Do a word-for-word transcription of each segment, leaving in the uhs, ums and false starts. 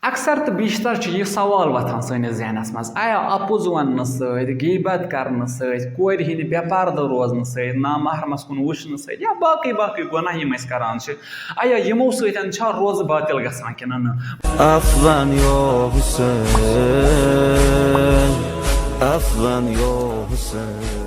اکثر تہٕ بیشتر چھُ یہِ سوال وۄتھان سٲنِس ذہنس منٛز، آیا اَپُز وننہٕ سۭتۍ، غیبت کرنہٕ سۭتۍ، کورِ ہٕنٛدِ بے پردٕ روزنہٕ سۭتۍ، نامحرمس کُن وٕچھنہٕ سۭتۍ یا باقٕے باقٕے گۄناہ یِم أسۍ کران چھِ، آیا یِمو سۭتۍ چھا روزٕ باطل گژھان کِنہٕ نہٕ؟ Affan yo Hussein, affan yo Hussein.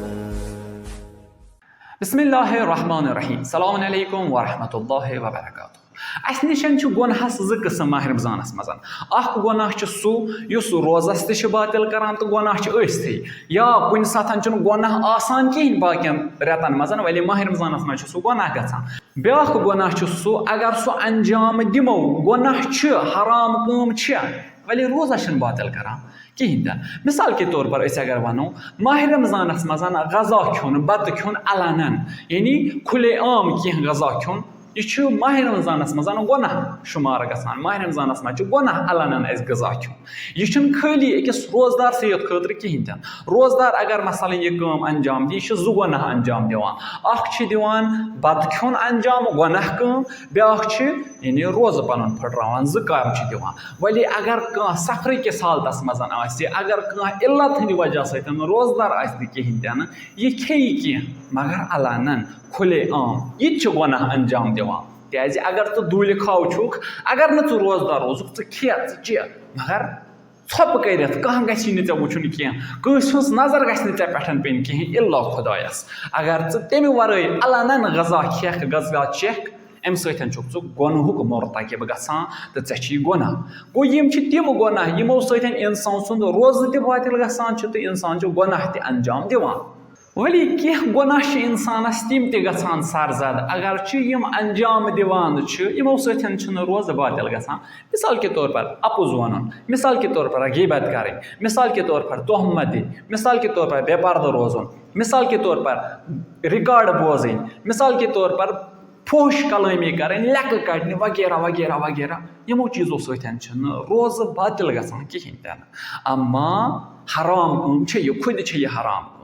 بسم اللہ الرحمن الرحیم۔ السلام علیکم ورحمۃ اللہ وبرکاتہ۔ اَسہِ نِش چھِ گۄناہَس زٕ قٕسٕم ماہِ رمضانَس منٛز۔ اَکھ گۄناہ چھُ سُہ یُس روزَس تہِ چھُ باطل کران تہٕ گۄناہ چھُ ٲستھٕے، یا کُنہِ ساتہٕ چھُنہٕ گۄناہ آسان کِہیٖنۍ باقیَن رٮ۪تَن منٛز، وَلے ماہِ رمضانَس منٛز چھُ سُہ گۄناہ گژھان۔ بیٛاکھ گۄناہ چھُ سُہ، اگر سُہ انجام دِمو، گۄناہ چھُ، حرام کٲم چھِ، وَلے روزہ چھُنہٕ باطل کران کِہیٖنۍ تہِ نہٕ۔ مثال کے طور پر أسۍ اگر وَنو، ماہِ رمضانَس منٛز غذا کھیوٚن، بَتہٕ کھیوٚن علناً، یعنی کھلے عام کینٛہہ غذا کھیوٚن، یہِ چھُ ماہِ رمضانَس منٛز گۄناہ شُمار گژھان۔ ماہِ رمضانَس منٛز چھُ گۄناہ علناً اَسہِ غذا کھیوٚن۔ یہِ چھُنہٕ خٲلی أکِس روزدار سٕے یوت خٲطرٕ کِہیٖنۍ تہِ نہٕ۔ روزدار اگر مثلاً یہِ کٲم انجام دِیہِ، یہِ چھُ زٕ گۄناہ انجام دِوان۔ اَکھ چھِ دِوان بَتہٕ کھیوٚن انجام، گۄناہ کٲم، بیٛاکھ چھِ یعنی روزٕ پَنُن پھٕٹراوان، زٕ کامہِ چھِ دِوان۔ وَلے اگر کانٛہہ سفرٕ کِس حالتَس منٛز آسہِ، اگر کانٛہہ علت ہٕنٛدِ وجہ سۭتۍ روزدار آسہِ نہٕ کِہیٖنۍ تہِ نہٕ، یہِ کھیٚیہِ کینٛہہ، مگر علناً، کھلے عام، یہِ تہِ چھُ گۄناہ انجام دِوان۔ کیٛازِ اگر ژٕ دُلہِ کھاو چھُکھ، اگر نہٕ ژٕ روزدار اوسُکھ، ژٕ کھےٚ، ژٕ چےٚ، مگر ژھۄپہٕ کٔرِتھ، کانٛہہ گژھِ نہٕ ژےٚ وٕچھُن کینٛہہ، کٲنٛسہِ ہٕنٛز نظر گژھِ نہٕ ژےٚ پٮ۪ٹھ پیٚنۍ کِہیٖنۍ، الا خۄدایَس۔ اگر ژٕ تَمہِ وَرٲے علناً غذا کھٮ۪کھ، غذا چٮ۪کھ، اَمہِ سۭتۍ چھُکھ ژٕ گۄنہُک مرتکب گژھان تہٕ ژےٚ چھی گۄناہ۔ گوٚو، یِم چھِ تِم گۄناہ، یِمو سۭتۍ اِنسان سُنٛد روزٕ تہِ باطل گژھان چھُ تہٕ اِنسان چھُ گۄناہ تہِ انجام دِوان۔ ولی کینٛہہ گۄناہ چھِ اِنسانَس تِم تہِ گژھان سرزد، اگرچہِ یِم انجام دِوان چھِ، یِمو سۭتۍ چھُنہٕ روزٕ باطل گژھان۔ مثال کے طور پر اَپُز وَنُن، مثال کے طور پر غیبت کَرٕنۍ، مثال کے طور پر تہمت دِنۍ، مثال کے طور پر بے پردٕ روزُن، مثال کے طور پر ریکارڈ بوزٕنۍ، مثال کے طور پر فحش کلٲمی کَرٕنۍ، لٮ۪کہٕ کَڑنہِ وغیرہ وغیرہ وغیرہ۔ یِمو چیٖزو سۭتۍ چھُنہٕ روزٕ باطل گژھان کِہیٖنۍ تہِ نہٕ۔ اما حرام کٲم چھےٚ یہِ، خود چھےٚ یہِ حرام کٲم۔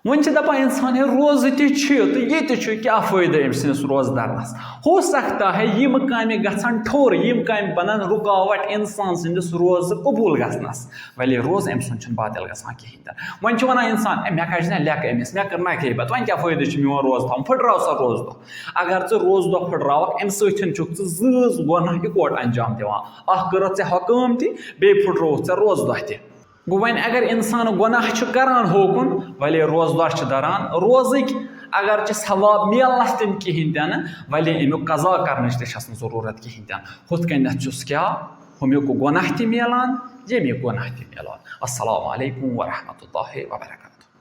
وۄنۍ چھِ دَپان اِنسان، ہے، روزٕ تہِ چھِ تہٕ یہِ تہِ چھُ، کیٛاہ فٲیدٕ أمۍ سٕنٛدِس روزٕ دَرنَس؟ ہو سکتا ہے یِم کامہِ گژھن ٹھوٚر، یِم کامہِ بَنَن رُکاوَٹ اِنسان سٕنٛدِس روزٕ قبوٗل گژھنَس، وَلے روزٕ أمۍ سُنٛد چھُنہٕ باطل گژھان کِہیٖنۍ تہِ نہٕ۔ وۄنۍ چھِ وَنان اِنسان، ہے، مےٚ کَتہِ چھِ نہ لٮ۪کہٕ أمِس، مےٚ کٔر نہ غیبت، وۄنۍ کیٛاہ فٲیدٕ چھُ میون روزٕ تھاوُن؟ پھٕٹراو سا روزٕ دۄہ۔ اگر ژٕ روزٕ دۄہ پھٕٹراوَکھ، اَمہِ سۭتۍ چھُکھ ژٕ زۭز گۄناہ اِکوٹہٕ انجام دِوان۔ اَکھ کٔرٕتھ ژےٚ ہۄ کٲم تہِ، بیٚیہِ پھٕٹرووُتھ ژےٚ روزٕ دۄہ تہِ۔ گوٚو، وۄنۍ اگر اِنسان گۄناہ چھُ کران ہوکُن، وَلے روزٕ دۄہ چھِ دَران، روزٕکۍ اگر چھِ ثواب میلنَس تِم کِہیٖنۍ تہِ نہٕ، وَلے اَمیُک قضا کرنٕچ تہِ چھَس نہٕ ضروٗرت کِہیٖنۍ تہِ نہٕ۔ ہُتھ کٔنٮ۪تھ چھُس کیٛاہ، ہُمیُک گۄناہ تہِ میلان، ییٚمیُک گۄناہ تہِ میلان۔ السلام علیکم ورحمۃ اللہ وبرکاتہ۔